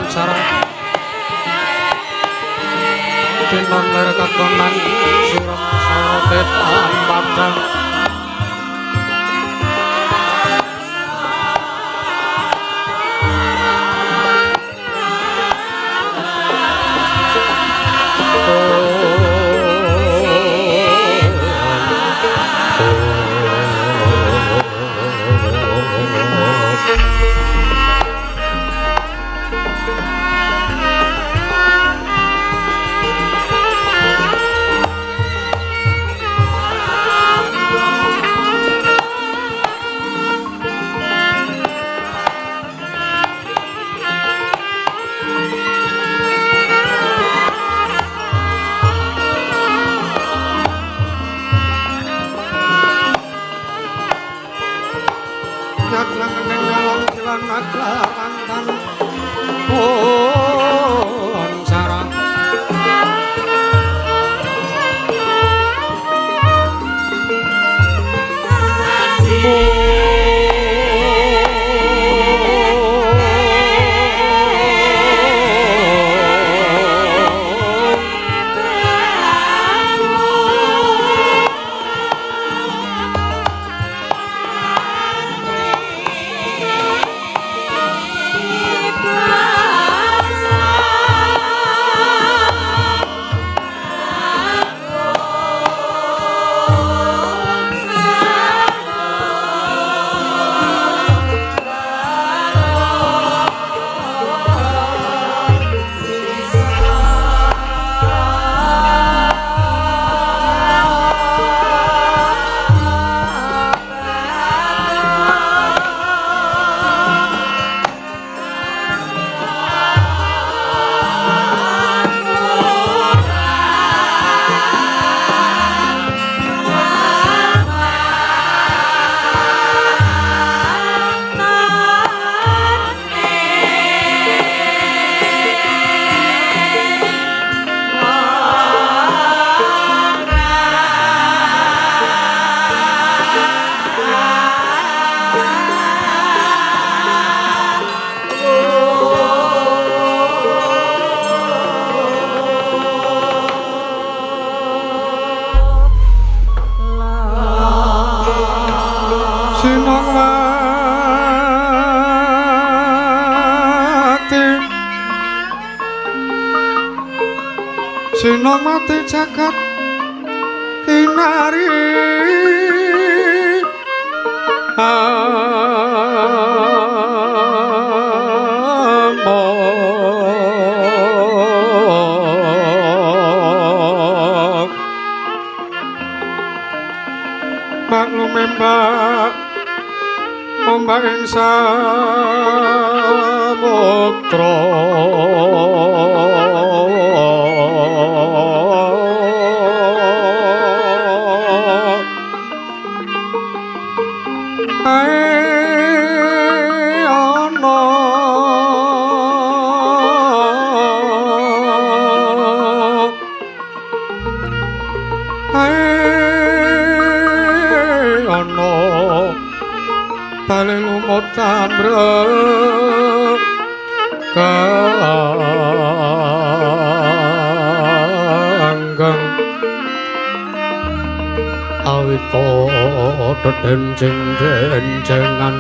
Sarang Tinon ler kakonan sirem sorotetan padang Sinongmati jagat kinari amok maklum mbak ombak ing samudra kanggeng awita dedenceng-dencengan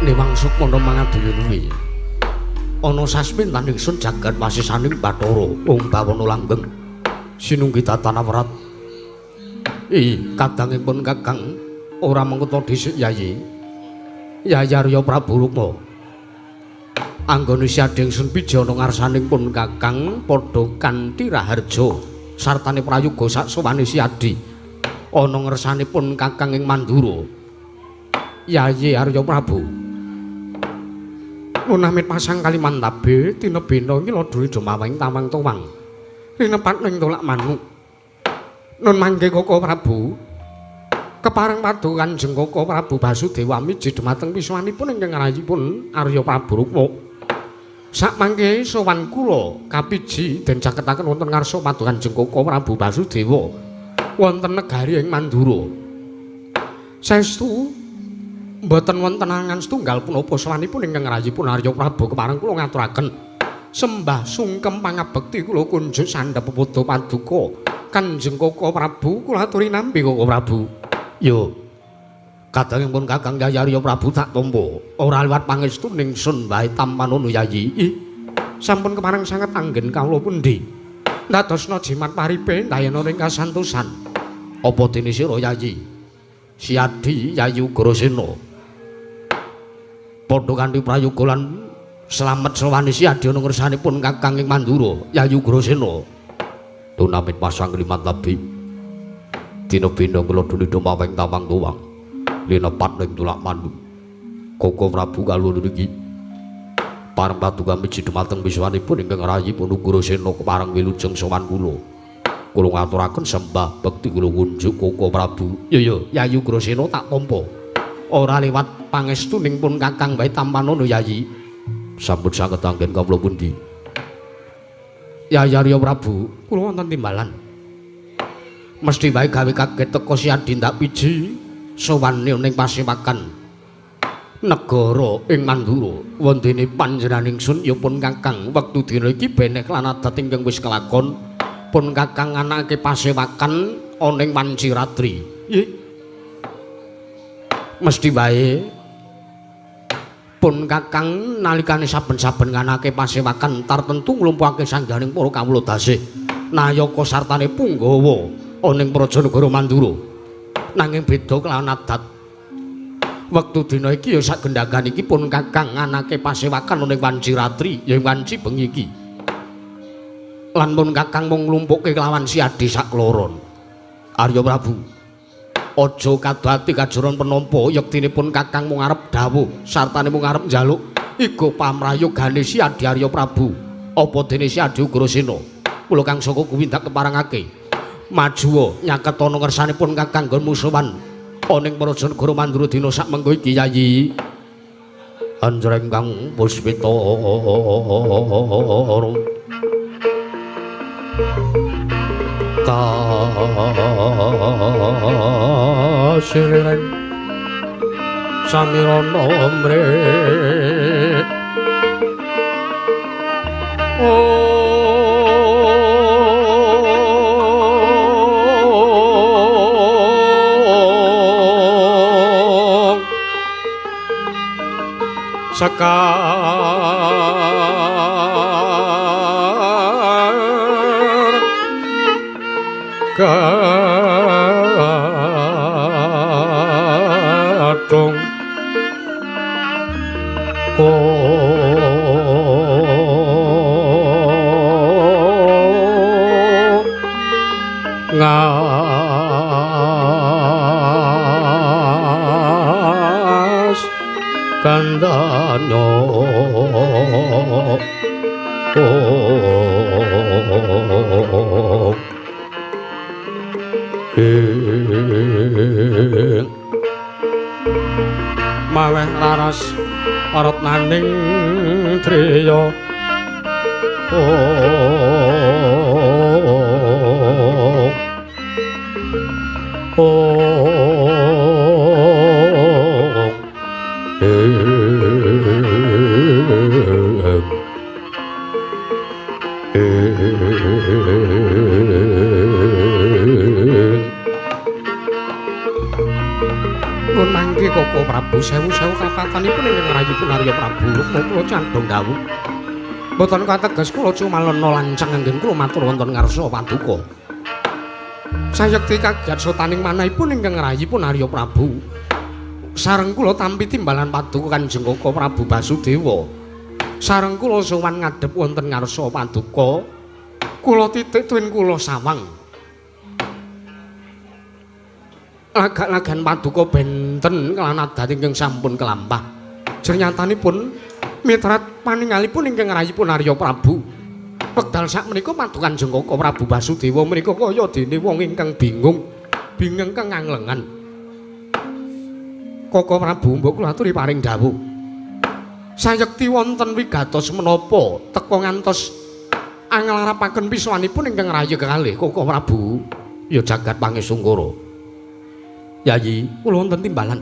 Newang Sukmana mangaduya kuwi ana sasmin lan ingsun jagat wasisaning Bathara wong bawana langgeng sinunggi tatana wrat. Ih kadangipun Kakang ora mengketa dhisik Yayi Yayi Arya Prabu Rukma anggone siadhe ingsun pijana ngarsaning pun Kakang padha kanthi raharja sartane prayoga saksowane siadhi ana ngersanipun Kakang ing Mandura. Yayi Arya Prabu Munamit pasang Kalimantabe tinebena iki ladune jumawing tawang towang rinepat ning tolak manuk. Nun mangke Koko Prabu kepareng padu Kanjeng Koko Prabu Basudewa miji dumateng pisuwanipun ingkang rayipun Arya Prabu Rukma. Sakmangke sowan kula kapiji den caketaken wonten ngarsa Paduka Kanjeng Koko Prabu Basudewa wonten negari ing Mandura. Saestu mboten wonten angan setunggal punapa sowanipun ingkang rayipun Arya Prabu kepareng kula ngaturaken sembah sungkem pangabekti kula kunjuk sandhep pepodo paduka Kanjeng Koko Prabu kula aturi nampi Koko Prabu. Yo kadangipun Kakang Yayi Arya Prabu tak tampa ora liwat pangestu ningsun wae tampanono Yayi. Sampun kepareng sanget anggen kawula pundi ndadosna jimat paripe ndayana ing kasantosan. Apa dene sira Yayi? Siadi Yayi Ugrasena padha kanthi prayoga lan slamet sawane Siadi ana ngersanipun Kakang ing Mandura Yayi Ugrasena. Tunamit pasang limat labi dina bina kula dunida maweng tawang tuwang linepat ning tulak mandu. Koko Prabu kaloro niki pareng paduka miji dumateng wiswanipun ingkang rayipun Ugrasena kepareng wilujeng sowan kula. Kula ngaturaken sembah bekti kula ngunjuk Koko Prabu. Yo yo Yayi Ugrasena tak tampa ora liwat pangestuning pun Kakang wae tampanono Yayi. Sampun saged anggen kawula pundi Yayi Arya Prabu kula wonten timbalan. Mesti wae gawe kaget teka Siadi ndak piji sowane ning pasewakan negara ing Mandura. Wondene panjenengan ingsun ya pun Kakang wektu dina iki beneh lan adat ingkang wis kelakon pun Kakang anake pasewakan ana ing wanci ratri. Nggih. Mesti wae pun Kakang nalikane saben-saben nganake pasewakan tartentu nglumpukake sangganing para kawula dasih nayaka sartane punggawa ana ing praja negara Mandura. Nanging beda kelawan adat wektu dina iki ya sagendhagan iki pun Kakang anake pasewakan ana ing wanci ratri ya ing wanci bengi iki. Lan pun Kakang mung nglumpukke kelawan Siadi sakloron. Arya Prabu aja kadati kajoron penampa yektine pun Kakang mung arep dawuh sartane mung arep njaluk iga pamrayogane Siadi Arya Prabu. Apa dene Siadi Ugrasena kula kang saka kuwi ndak keparengake majuwa nyaketana ngersanipun Kakang nggon musuhan ana ing praja negara Mandura dina sakmengko iki Yayi. Anjreng kang puspita kasiliren samirana mre sekar kadung ngas kandhane ing maweh raras retnaning driya Nun mangke Koko Prabu sewu-sewu kapatanipun ingkang rayipun Arya Prabu Rukma kula candhong dawuh. Mboten kateges kula cumalena lancang anggen kula matur wonten ngarsa paduka. Sayekti kaget sotaning manahipun ingkang rayipun Arya Prabu. Sareng kula tampi timbalan paduka Kanjeng Koko Prabu Basudewa. Sareng kula sowan ngadhep wonten ngarsa paduka. Kula titik tuwin kula sawang. Lagak-lagan paduka benten kelan adat ingkang sampun kelampah. Jernyatanipun mitrat paningalipun ingkang rayipun Arya Prabu. Wekdal sakmenika paduka Kanjeng Koko Prabu Basudewa menika kaya dene wong ingkang bingung, bingung kang nganglengan. Koko Prabu mbok kula aturi paring dawuh. Sayekti wonten wigatos menapa teka ngantos anglarapaken piswanipun ingkang rayi kalih Koko Prabu ya jagat pangestungkara. Yayi, kula wonten timbalan.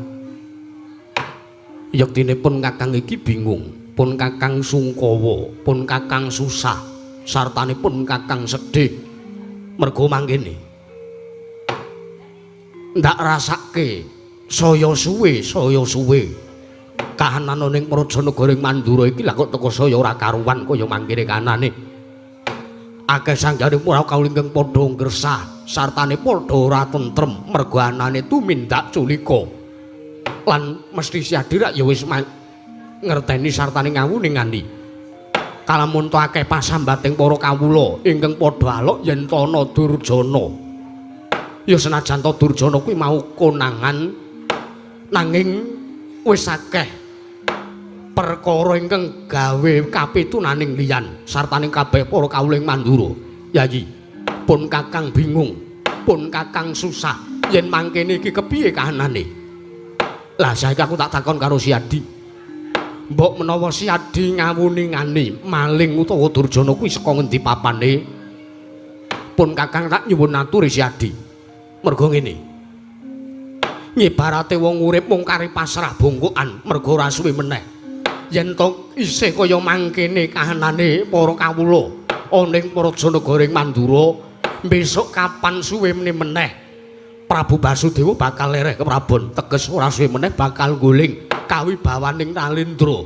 Yektine pun kakang iki bingung, pun kakang sungkawa, pun kakang susah, sartane pun kakang sedih. Mergo mangkene ndak rasake saya suwe, saya suwe. Kahanan ning praja negara ing Mandura iki lha kok teka saya ora karuwan kaya mangkene kanane. Akeh sanggane ora kawula ingkang padha ngresah sartane padha ora tentrem mergo anane tumindak culika. Lan mesti Siadi rak ya wis ngerteni sartane ngawuningani. Kalamun to akeh pasambating para kawula ingkang padha alok yen to ana Durjana. Ya senajan to Durjana kuwi mau konangan nanging wis akeh perkara ingkang gawe kapitunaning liyan sartaning kabeh para kawula ing Mandura. Yayi, pun kakang bingung, pun kakang susah yen mangkene iki kepiye kahanane. Lah saiki aku tak takon karo Siadi. Mbok menawa Siadi ngawuningani maling utawa Durjana kuwi saka ngendi papane? Pun kakang tak nyuwun aturi Siadi. Mergo ngene. Ngibarate wong urip mung kari pasrah bongkokan mergo ora suwe meneh. Yen to isih kaya mangkene kahanane para kawula ana ing praja negara ing Mandura, besok kapan suwe meneh Prabu Basudewa bakal lereh keprabon, teges ora suwe meneh bakal guling kawibawaning Nalendra.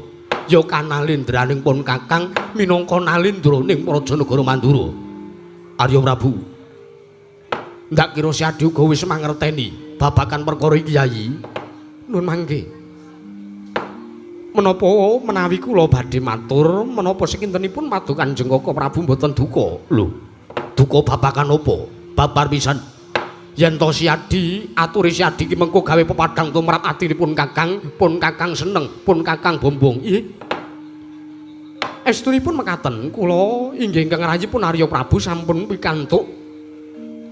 Ya kanalendraning pun kakang minangka Nalendra ning praja negara Mandura. Arya Prabu, ndak kira Siadi uga wis mangerteni babagan perkara iki, Yayi? Nun mangke. Menapa menawi kula badhe matur, menapa sekintenipun madu Kanjeng Koko Prabu mboten duka? Lho, duka babagan apa? Babar pisan. Yen to Siadi, aturi Siadi ki mengko gawe pepadhang tumrap atinipun kakang, pun kakang seneng, pun kakang bombong. Ih. Estunipun mekaten, kula inggih ingkang rayipun Arya Prabu sampun pikantuk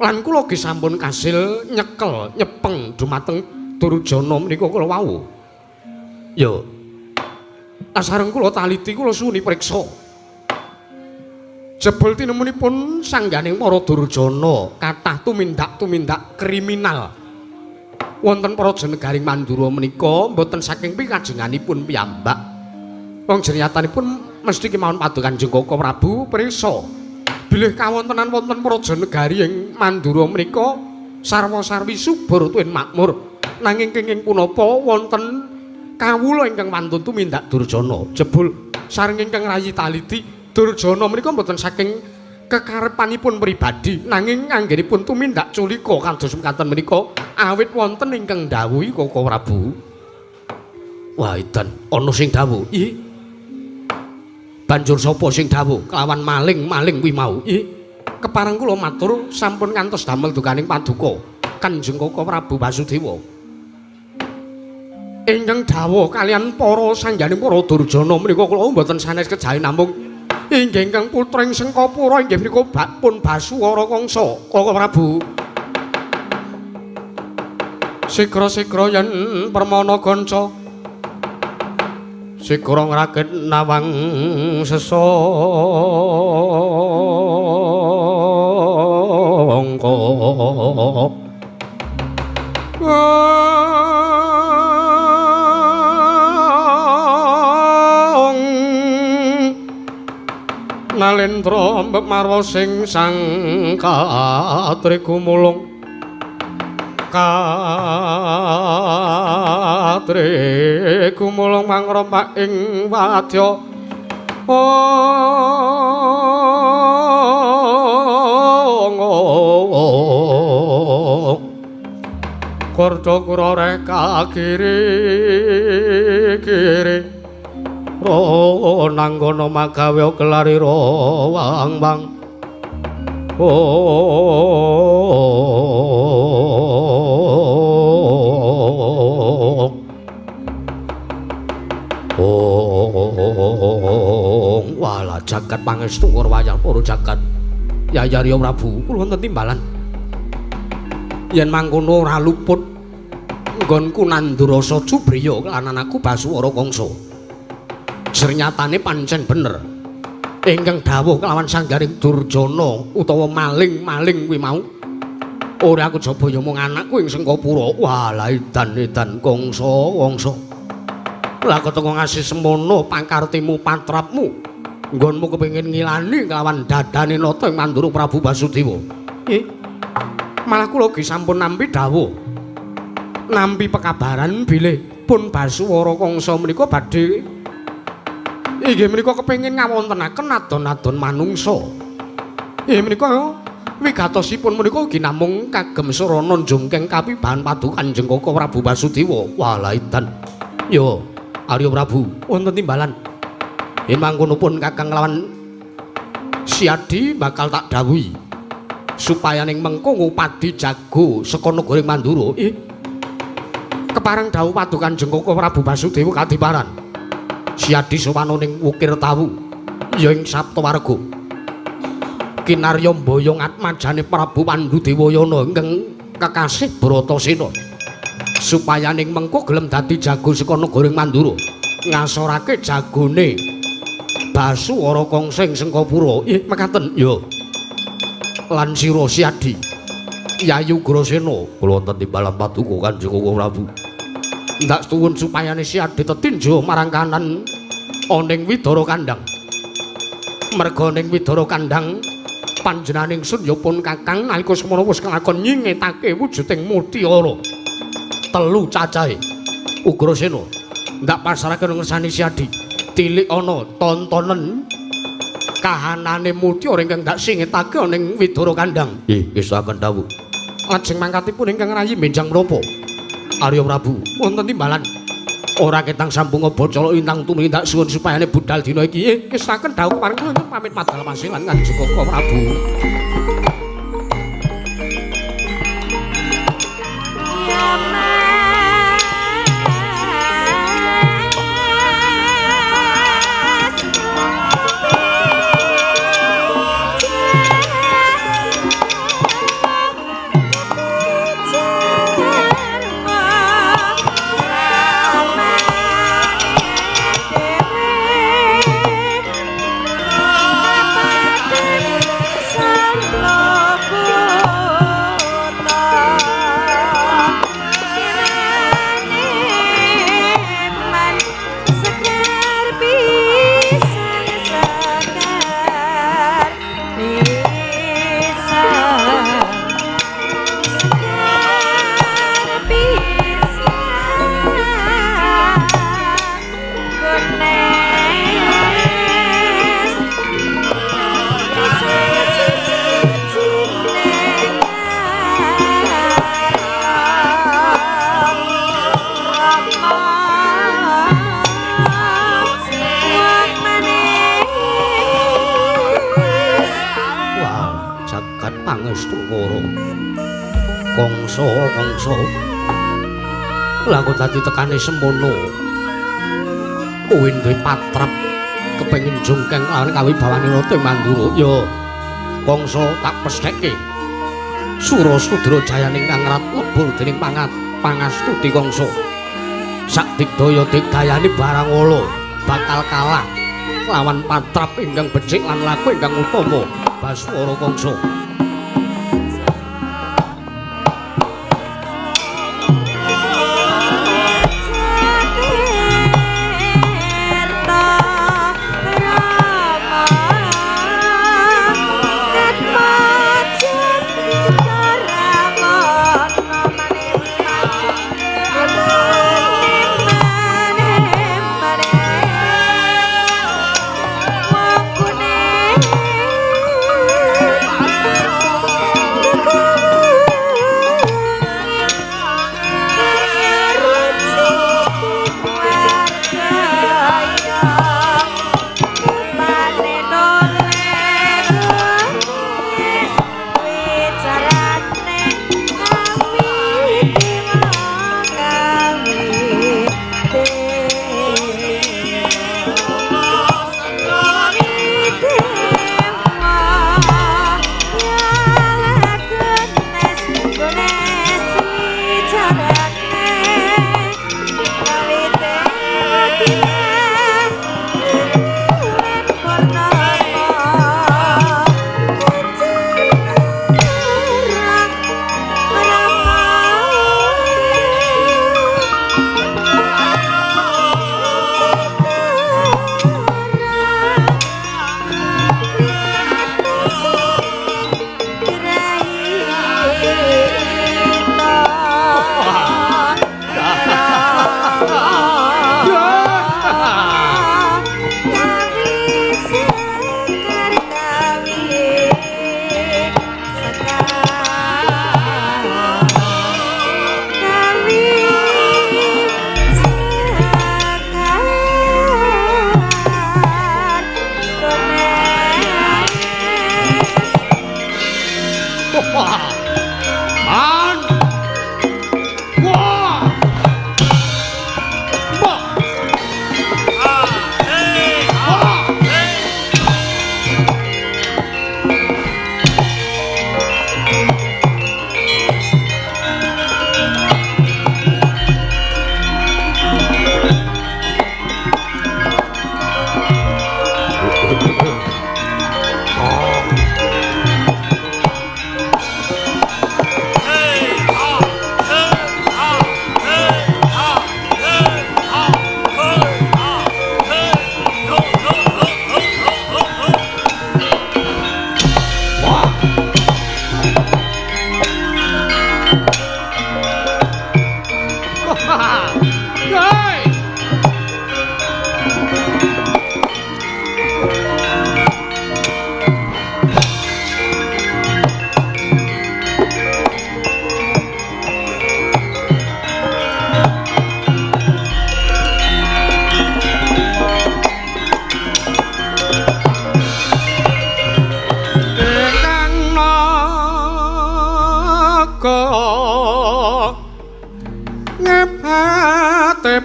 lan kula nggih sampun kasil nyekel nyepeng dumateng Durjana menika kula wau. Ya. Sareng kula taliti kula suwuni priksa. Jebul tinemunipun sangganing para Durjana kathah tumindak-tumindak kriminal. Wonten praja negaring Mandura menika mboten saking pikajenganipun piyambak. Wong jernyatanipun mesti kemawon paduka Kanjeng Koko Prabu priksa. Bilih kawontenan wonten praja negari ing Mandura menika sarwa-sarwi subur tuwin makmur. Nanging kenging punapa wonten kawula ingkang wantun tumindak Durjana. Jebul sareng ingkang rayi taliti Durjana menika mboten saking kekarepanipun pribadi nanging anggenipun tumindak culika kados mekaten menika awit wonten ingkang ndhawuhi Koko Prabu. Wah, edan ana sing dawuh. Ih. Banjur sapa sing dawuh kelawan maling-maling kuwi mau? Ih. Kepareng kula matur sampun ngantos damel dukaning paduka Kanjeng Koko Prabu Basudewa. Ingkang dawuh kalian para sangganing para Durjana menika kula mboten sanes kejawi namung inggih ingkang putra ing Sengkapura inggih menika pun Basuwara Kangsa Koko Prabu. Sigra-sigra yen permana ganca sigra ngrakit nawang sesangka. Nalendra mbek marwa sing sang katri gumulung katri gumulung mangrompak ing wadya. Kordo kura reka kiri kiri ro nanggono magawe kelari ro wang wang. Oh, wala jagat pangestu wayang para jagat. Yayi Arya Prabu, kula wonten timbalan. Yen mangkono ora luput nggonku nandur rasa cubriya lan anakku Basuwara Kangsa. Ajur nyatane pancen bener. Ingkang dawuh kelawan sanggaring Durjana utawa maling-maling kuwi mau. Ora kejaba ya mung anakku ing Sengkapura. Walah edan-edan Kangsa, Kangsa. Lah ketengah ngasih semono pangkartimu patrapmu. Nggonmu kepengin ngilani kelawan dadane nata ing Mandura Prabu Basudewa. Malah kula ugi sampun nampi dawuh. Nampi pekabaran bilih pun Basuwara Kangsa menika badhe inggih menika kepengin ngawontenaken adon-adon manungsa. Inggih menika wigatosipun menika ugi namung kagem sarana njungkeng kawibahan paduka Kanjeng Kaka Prabu Basudewa. Walah edan. Yo, Arya Prabu, wonten timbalan. Yen mangkono pun Kakang lawan Siadi bakal tak dawuhi supaya ning mengko ngupadi jago saka negara Mandura. Kepareng dawuh paduka Kanjeng Kaka Prabu Basudewa kadiparan. Siadi sowana ning Wukir Tawu ya ing Saptawarga. Kinarya mboyong atmajane Prabu Pandu Dewayana ingkang kekasih Bratasena. Supaya ning mengko gelem dadi jago saka negara Mandura, ngasorake jagone Basuwara Kangsa ing Sengkapura. Mekaten ya. Lan sira Siadi, Yayu Ugrasena, kula wonten timbalan paduka Kanjeng Kaka Prabu. Ndak suwun supayane Siadi tetinjo marang kanan ana ing Widara Kandhang. Merga ning Widara Kandhang panjenengan ingsun ya pun Kakang nalika semono wis kelakon nyingetake wujuding mutiara telu cacahe. Ugrasena ndak pasrahke ngersani Siadi. Tilik ana tontonen kahanane mutiara ingkang ndak singetake ana ing Widara Kandhang. Nggih, ngestokaken dawuh. Lajeng mangkatipun ingkang rayi benjang menapa? Arya Prabu, wonten timbalan. Ora ketang sambung bocolo intang tumindak suwun supayane budal dina iki. Ngestokaken dawuh kepareng kula pamit madal masilan Kanjeng Kaka Prabu. Kangsa, Kangsa. Lah kok dadi tekane semono. Kowe duwe patrap kepengin jungkeng lawan kawibawane rata Mandura. Ya, Kangsa tak pestheke. Sura Sudra jayaning kang rat lebur dening pangat pangastuti Kangsa. Sak digdaya digdayane barang ala bakal kalah lawan patrap ingkang becik lan laku ingkang utama Basuwara Kangsa. Carane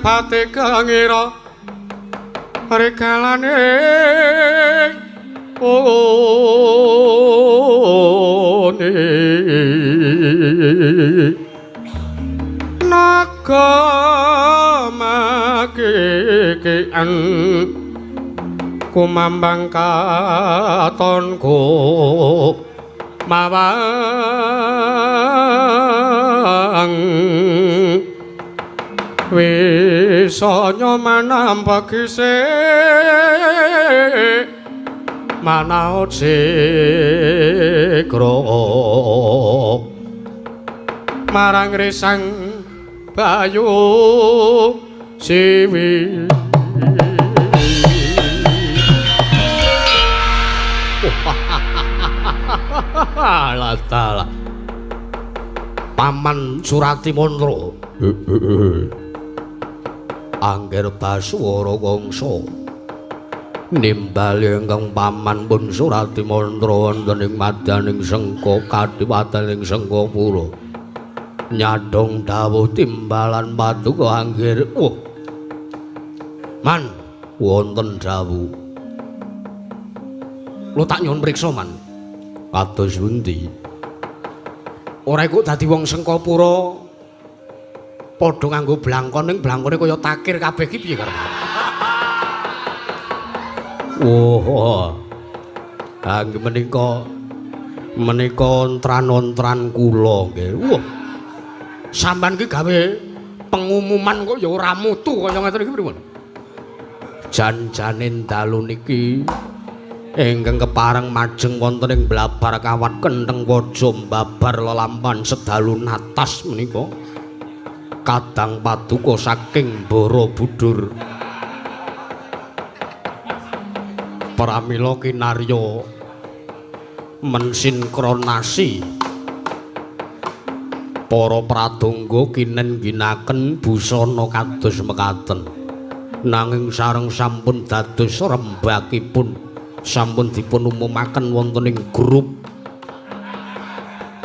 Pati kangira rekalane one naga makikian kumambang katonku mawang wisanya manampak isih manaut sikra marang risang bayu siwi. Alah Paman Surati Mantra Angger Baswara Kangsa nimbali ingkang paman pun Surati Mantra wonten ing madyaning Sengka kadipaten ing Sengkapura nyadhong dawuh timbalan paduka Angger. Oh Man wonten dawuh. Lho tak nyuwun priksa Man. Kados pundi? Ora iku dadi wong Sengkapura padha nganggo blangkon ning blangkone kaya takir kabeh iki piye karepe? Oh. Ha menika menika ontran-ontran kula nggih. Wah. Sampeyan ki gawe pengumuman kok ya ora mutu kaya ngoten iki pripun? Jan-jane dalu niki ingkang kepareng majeng wonten ing blabar kawat kentheng waja mbabar lelampan sedalu natas menika kadang paduka saking Borobudur. Pramila kinarya mensinkronasi para pradangga kinen ginaken busana kados mekaten. Nanging sareng sampun dados rembakipun sampun dipun umumaken wonten ing grup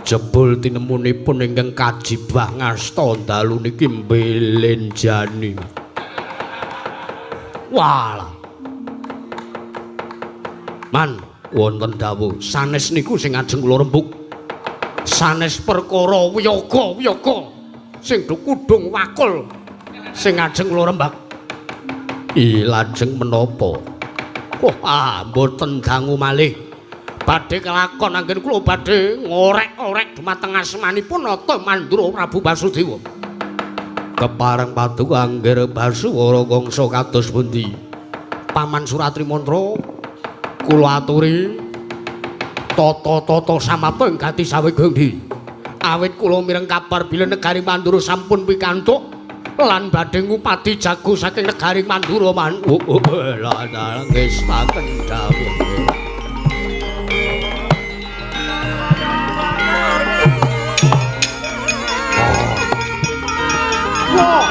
jebul tinemunipun ingkang kajibah ngasta dalu niki mbelenjani. Walah. Man wonten dawuh sanes niku sing ajeng kula rembug. Sanes perkara wiyaga-wiyaga sing do kudung wakul sing ajeng kula rembag. I lajeng menapa? Oh, ah, mboten dangu malih. Badhe kelakon anggen kula badhe ngorek-orek dumateng asmanipun Nata Mandura Prabu Basudewa. Kepareng paduka Angger Baswara Kangsa kados pundi? Paman Suratri Mantra kula aturi tata-tata samapta ing gati sawega endi. Awit kula mireng kabar bilih negari Mandura sampun pikantuk lan badhe ngupati jago saking negari Mandura man. Oh, lah ngestaken dawuh. Oh.